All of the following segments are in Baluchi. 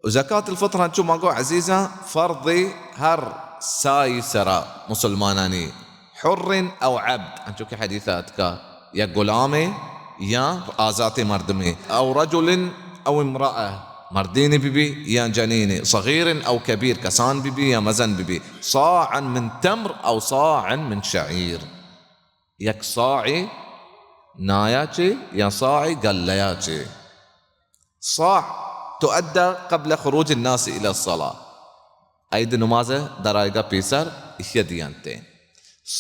و زکات الفطر انچو ما گو عزیزاں، فرض ہر سائی سرا مسلمانانی، حر او عبد، انچو کہ حدیث اتکا، یا غلامے یا آزات مردمے، او رجل او امرأة، مردین بی بی یا جنین، صغیر او کبیر، کسان بی بی یا مزن بی بی، صاعا من تمر او صاعا من شعیر، یک صاعی نایا چے یا صاعی گلیا چے۔ صاع تؤدى قبل خروج الناس الى الصلاة، عید نماز درائگا پیسر ایشی دینتے۔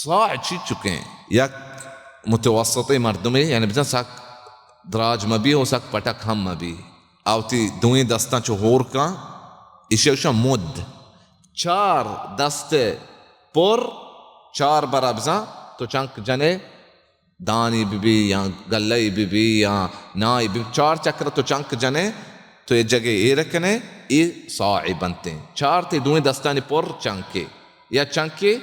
صاع چی چکیں؟ یک متوسطی مردمے، یعنی بزن سک دراج مبی و سک پٹک ہم مبی، آوتی دوئیں دستاں چو ہور کن، ایشی گوشن مد۔ چار دست پر، چار برا بزن تو چنک جنے، دانی بہ بی یا گلہ بہ بی یا نائی بہ بی، چار چکر تو چنک جنے، تو اے جگہ ایر کنے، اے صاع بنتیں۔ چار تے دوئیں دستانی پر چنکے، یا چنکے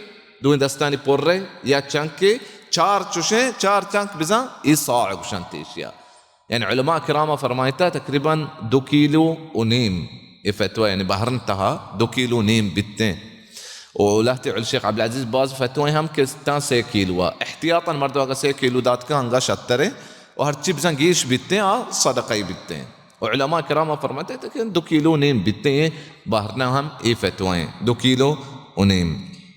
دوئیں دستانی پر یا چنکے، چار چوشیں، چار چنک بزاں، اے صاع گوشنت ایشیا۔ یعنی علماء کرام فرمائتا تقریباً دو کیلو و نیم، اے فتوی یعنی بحرین تہا دو کیلو نیم بیتیں۔ و لہتے عل-، شیخ عبدالعزیز باز فتوی ہم کہ تاں سے کیلو آ۔ احتیاطاً مردم اگر سے کیلو دات کا انگا شتریں و ہرچی بزاں گیش بیتیں آ صدقہ بیتیں۔ و علماء کرام فرمائتا کہ دو کیلو نیم بیتیں، بحرین ہم اے فتوی، دو کیلو و نیم۔